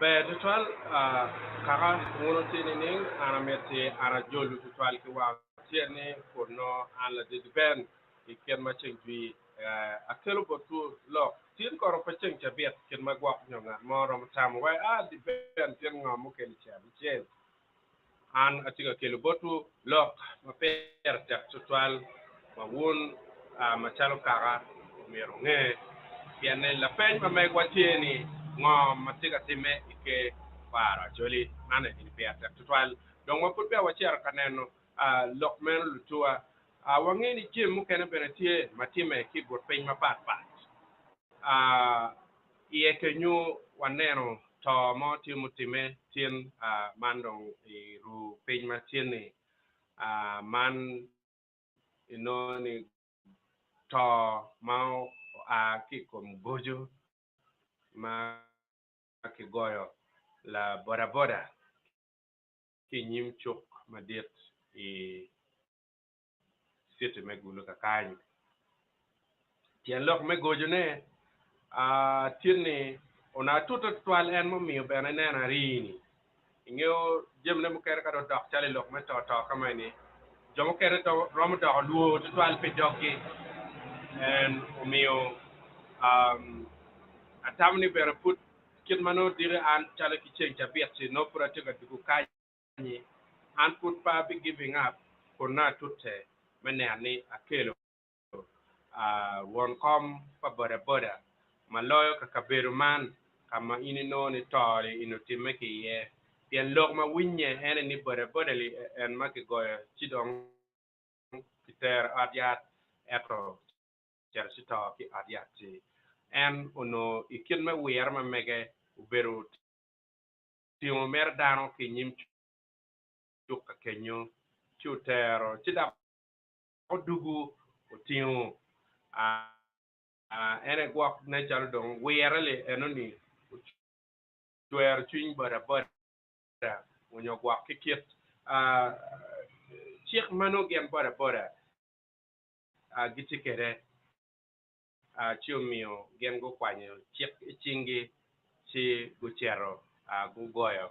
Ber tutwal kaka wun wutye nining? An amiti an ajolwu tutwal ki wang tyen ni kun nongo an ladit Ben i kit ma ceng jwi akelo botwu lok. Tin kono pe ceng cabit kit ma gwok nyo ngat mo romo tamo wai a di Ben tin ngo mukelo i ceng abicel. An atye ka kelo botwu lok ma pire tek twatwal ma wun macalo kaka omyero wunge, pien ni lapeny ma megwa tye ni, Ngo ma tye ka timme i ker kwaro Acholi? Man eni pire tek twatwal. Dong ma pud peya wacito ka neno lok meno lutuwa, wange ni jami mukene bene tye ma timme ki i but piny mapat pat. Iye kenyu waneno to mo tye mutimme tin man dong i ru piny ma tin-ni. Man inongo ni to ma oa ki i kom goco ma kigoyo la bodaboda ki i nyim cuk madit i citi me Gulu kakany. Tyen lok me gocone tye ni onongo atute tutwal en mumiyo bene ineno arii-ni. Ingeyo jamine mukene ka dong odok calo i lok me to to kama eni, jo mukene romo doko lwor tutwal pi doggi. En omiyo atamo ni bene pud kit ma nongo diki an calo ki ceng cabit-ti nongo pud atye ka dugo kany. ni, An pud pe abi giving up kun nongo atute me neno ni akelo won kom pa boda boda ma loyo ka kabedo man ka ma in inongo ni to-li eni otimme ki iye. Pien lok ma winye ene ni boda boda li en ma kigoyo ci dong kitero i ot yat ento ocito ci to ki i ot yat-ti. En onongo i kit me wire ma mege obedo Otingo mere dano ki i nyim cuk ka kenyo, ci otero, ci dok odugu otingo en aye gwok nen calo dong wire-li enoni ocwero cwiny bodaboda onyo gwok ki kit cik ma nongo gin bodaboda gitye kwede. ci omiyo gin gukwanyo cik i cinggi ci gucito gugoyo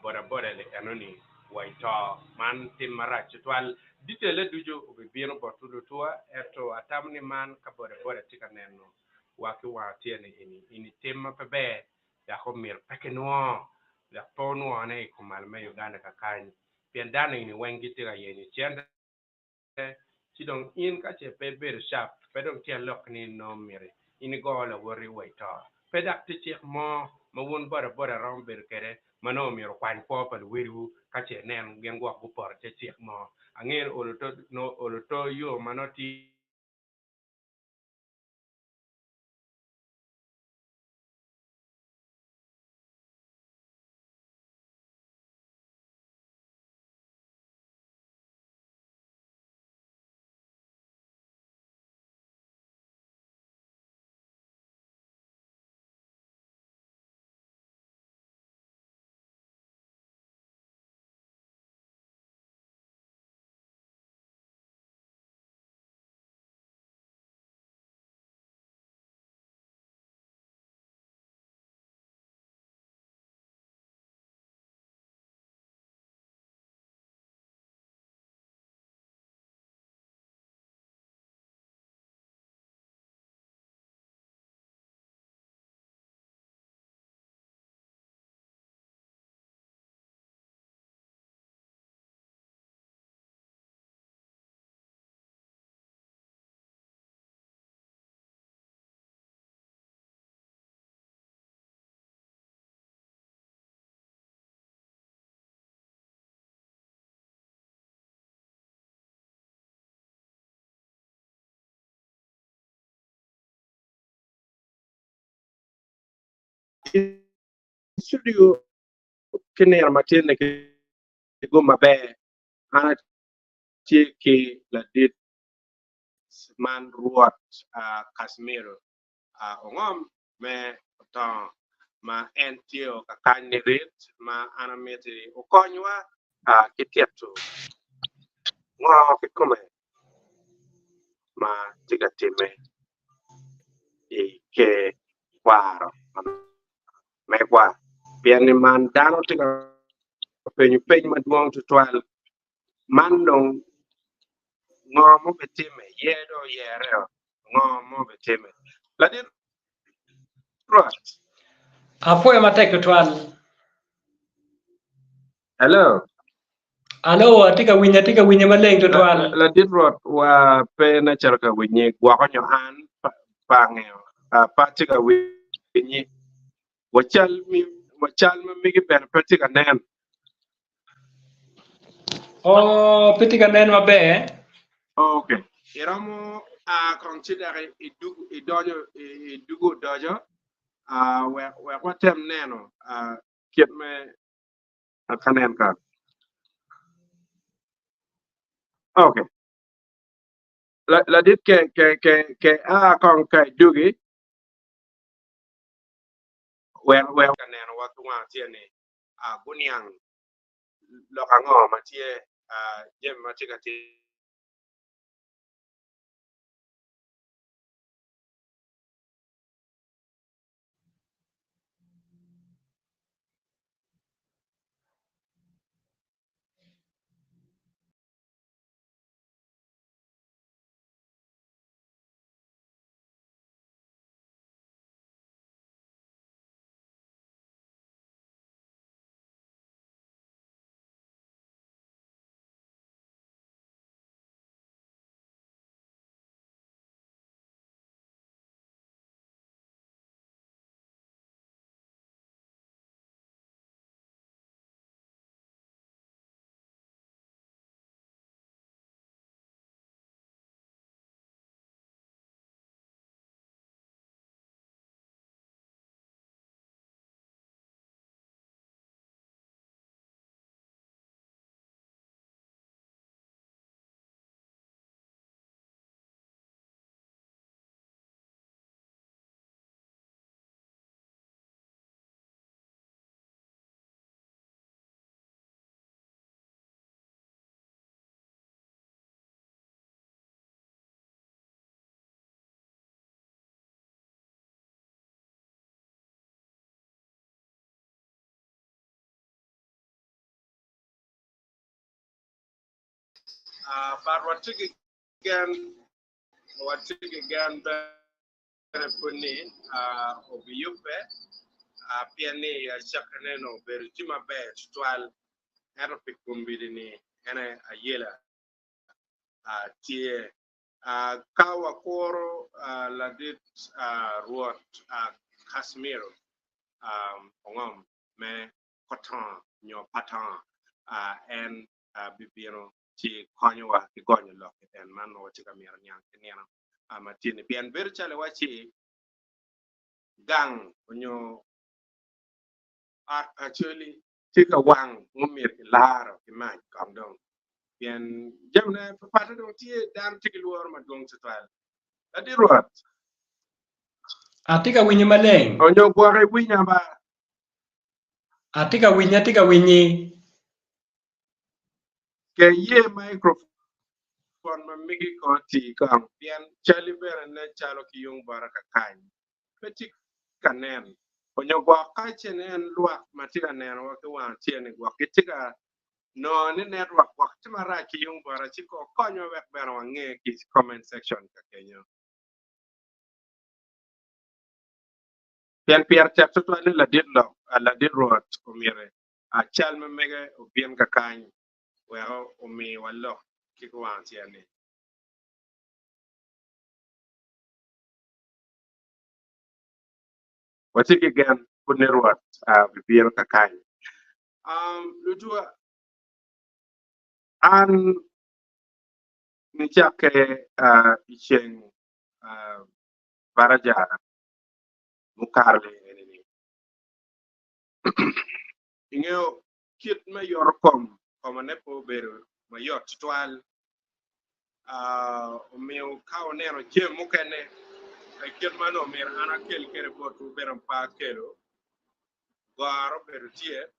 bodaboda-ni enoni wa i to. Man tim marac tutwal. Ditelle ducu obibino botwu lutuwa, ento atamo ni man ka bodaboda tye ka neno wa ki wang atyeni eni, eni tim ma pe ber dok omyero pe kinwo dok pe onwone i kom malo me Uganda kakany pien dano eni weng gitye ka yenyo cente. Ci dong in ka ce pe ibedo cap, pe dong tyen lok ni nongo miti in igo lawoti wa i to. Pe dok tye cik mo ma wun bodaboda romo bedo kwede ma nongo myero okwany kwo pa luwedwu ka ce inen gin gwok gupoto i te cik mo. Angeyo ni olo to olo to yo ma nongo tye. I studio ki nino matin-ni ki gum maber, an atye ki ladit man Rwot Casimiro Ongom me Otongo ma en tye kakany nirit ma an amiti okonywa ki tito ngo kikome ma tye ka timme i ker kwaro ma megwa. Pien ni man dano tye ka penyo peny madwong tutwal. Man dong ngo ma obitimme? Yer dong oyereo, ngo ma obitimme? Ladit Rwot. Apwoyo matek tutwal. Hello. Alo, atye ka winyo, atye ka winyo maleng tutwal. Ladit Rwot wa pe na cito ka winyi gwoko nyo an pa angeyo pe atye ka winyi wa cal wa cal ma megi bene pe tye ka nen. Oh, pe tye ka nen maber. Ok. Iromo a kong ci dok idonyo idugo odoco wek wek watem neno kit me ka nen ka. Ok. Ladit ke ke ke ke a kong ka idugi wek wek ka neno wa ki wang acel ni guniang lok ango ma tye jami ma tye ka timme. But watye ki gen, watye ki gen bene pud ni obiyubbe pien ni acakkine onongo obedo tye maber tutwal ento pi kombeddi-ni en aye ayela tye. Ka wakuro ladit Rwot Casimiro ongom me Coton nyo Paton, en bibino ci konyowa ki gonyo lok i en man ma watye ka myero niang ki nino ma tye-ni. Pien bedo calo iwacci gang nyo ot pa Acholi tye ka wang ma omyero kilaro ki mac kong dong, pien jamine papatte dong tye, dano tye ki lworo madwong tutwal. Ladit Rwot. Atye ka winyi maleng. Onyo gwok iwinya ba. Atye ka winyi, atye ka winyi. Ke ye microphone ma megi ko oti kong pien cali bene nen calo ki yung bota kakany pe tye ka nen. Onyo gwok ka ce ni en lwak ma tye ka nenowa ki wang acel ni gwok gitye ka nongo ni network gwok tye marac ki yung bota ci ko konywa wek bene wange ki comment section ka kenyo. Pien pire tek tutwal ni ladit lok, ladit Rwot omyero cal ma mege obin kakany wek omiwa lok ki wang acel-ni. Watye ki gen pud ni Rwot bibino kakany. Lutuwa, an nicakke i ceng baraja mukato-ni eni-ni, ingeyo kit me yoto kom, komane pe obedo mayot tutwal, omiyo ka wuneno jami mukene i kit ma nongo myero an akel kwede botwu bene pe akelo, goro obedo tye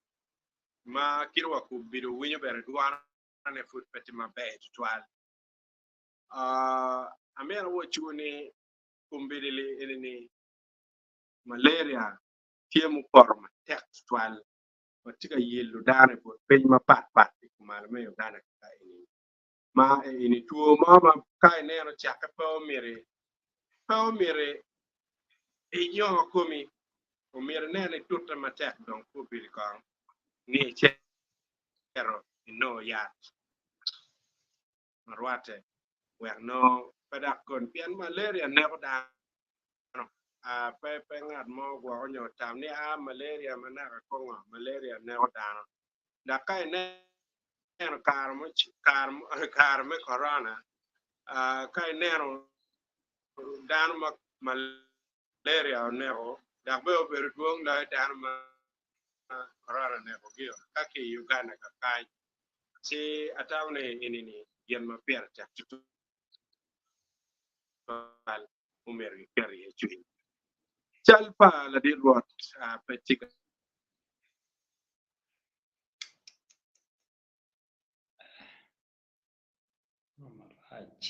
ma kit wa kobedo winyo bene dwonane pud pe tye maber tutwal. Amyero awacciwu ni kombeddi eni-ni malaria. tye mupoto matek tutwal ma tye ka yelo dano i but piny mapatpat i kumalo me Uganda ka eni. Ma eni two mo ma ka ineno cakke pe omiti pe omiti inyo komi, omyero inen itute matek dong kobedi kong ni icito inongo yat ma rwatte wek nongo pe dok koni pien malaria neko dano pe pe ngat mo gwoko nyo tam ni a malaria ma naka kongo malaria neko dano dok ka ineno kare mo kare me korona ka ineno dano ma malaria oneko dok bene obedo dwong loyo dano ma korona onekogi ka ki i Uganda kakany ci atamo ni eni-ni gin ma pire tek tutwal omyero giket iye cwiny. Cal pa ladit Rwot pe tye ka. Marac.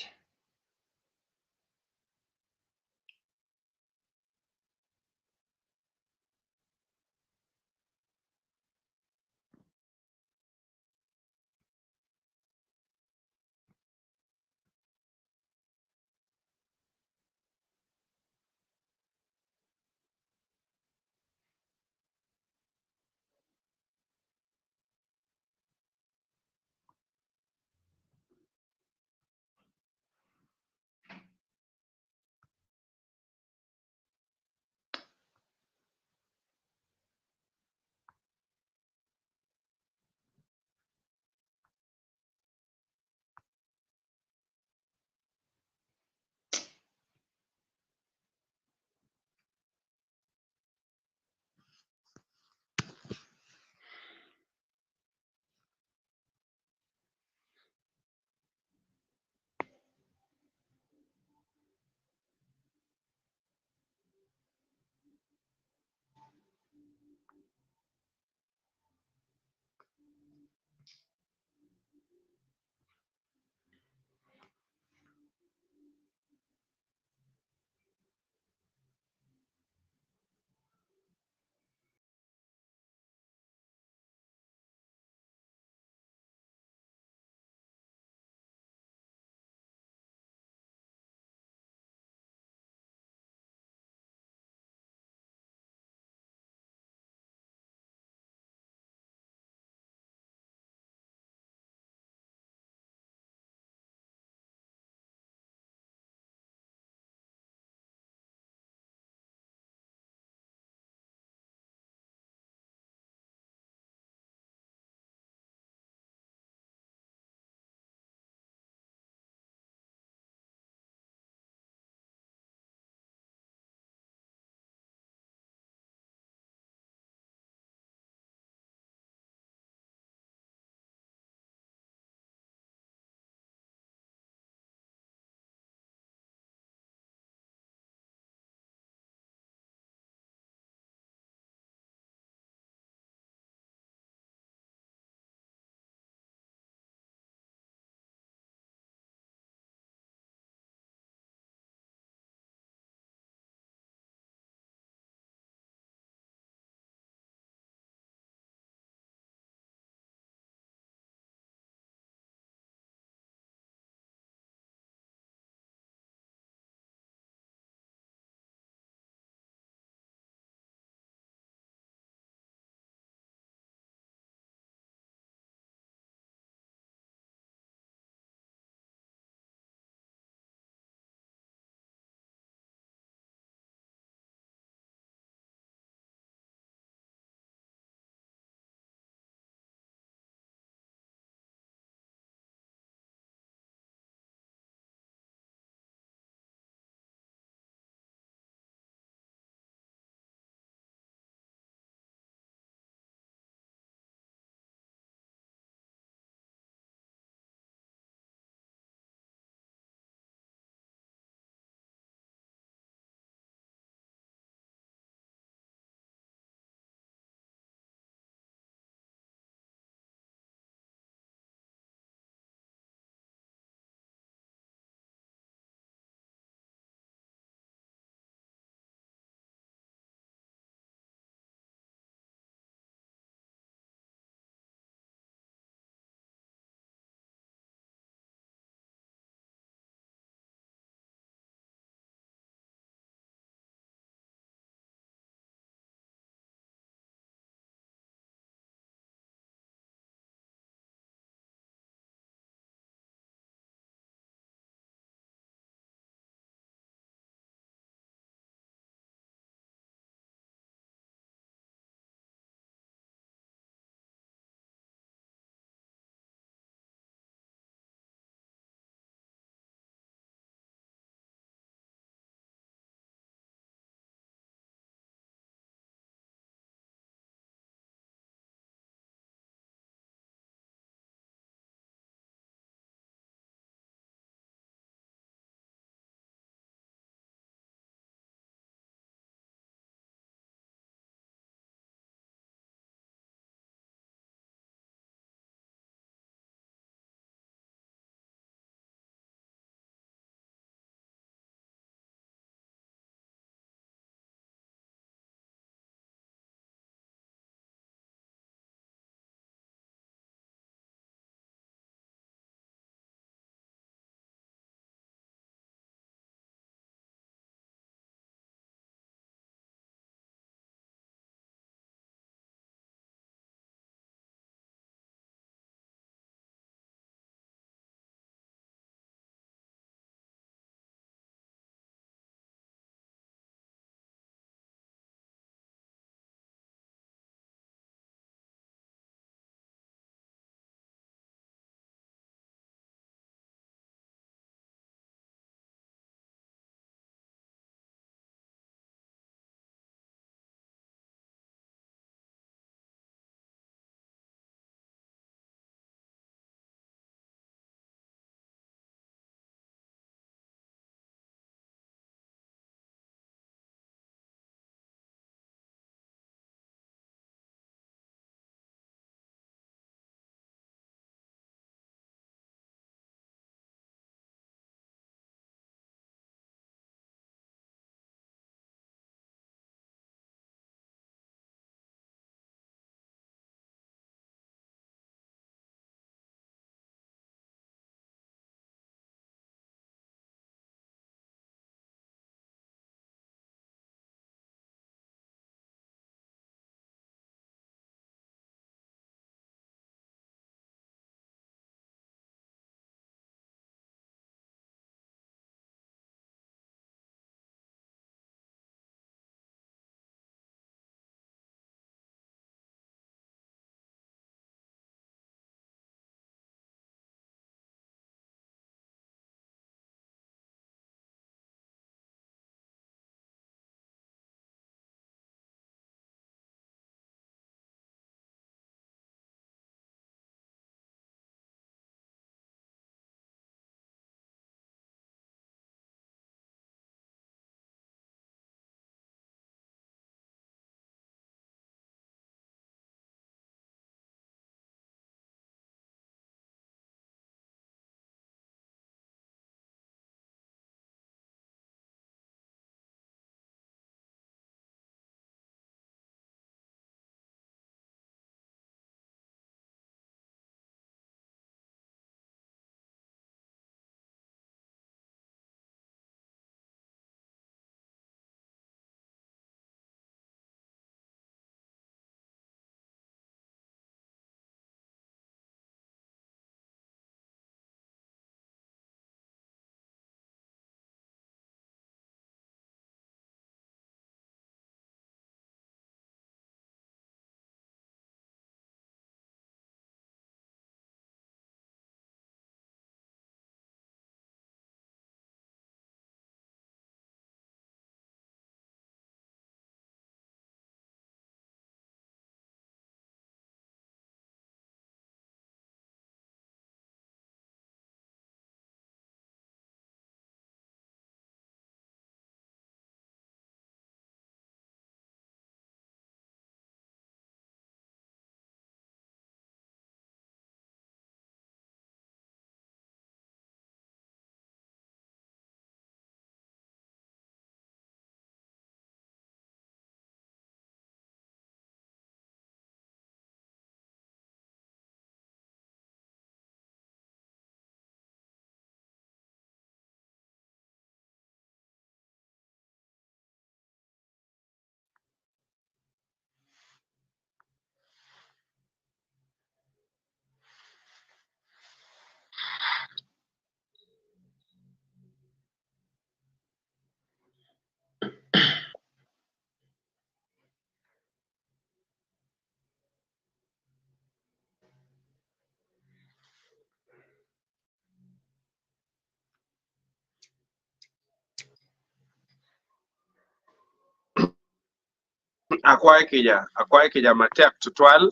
Akwayo kica, akwayo kica matek tutwal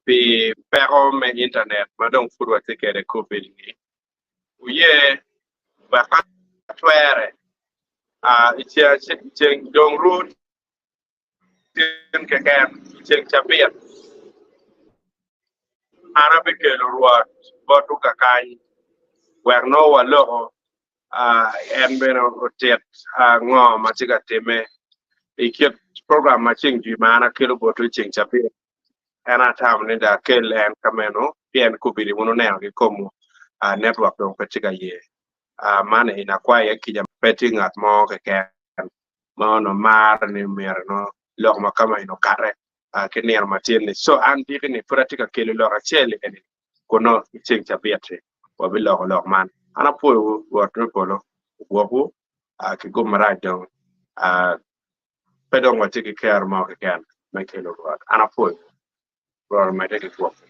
pi peko me internet ma dong pud watye kwede Covid-ni. Wuye wek ka twere i ceng dong ru tin keken i ceng cabit, an abikelo Rwot botwu kakany wek nongo waloko en bene otit ngo ma tye ka timme i kit program ma ceng jwi ma an akelo botwu i ceng cabit. En atamo ni dong akel en ka meno pien kobedi wun wuneno ki komwu network dong pe tye ka ye. Man eni akwayo iye kica pe tye ngat mo keken ma onongo maro ni myero nongo lok ma kama eni okate ki nino matin-ni. So an diki-ni pud atye ka kelo lok acel eni kun nongo i ceng cabit-ti wabiloko lok man. An apwoyowu, Rwot me polo ogwokwu ki gum marac dong pe dong watye ki kero mo keken me kelo Rwot. An apwoyowu, Rwot omedde ki gwokwu.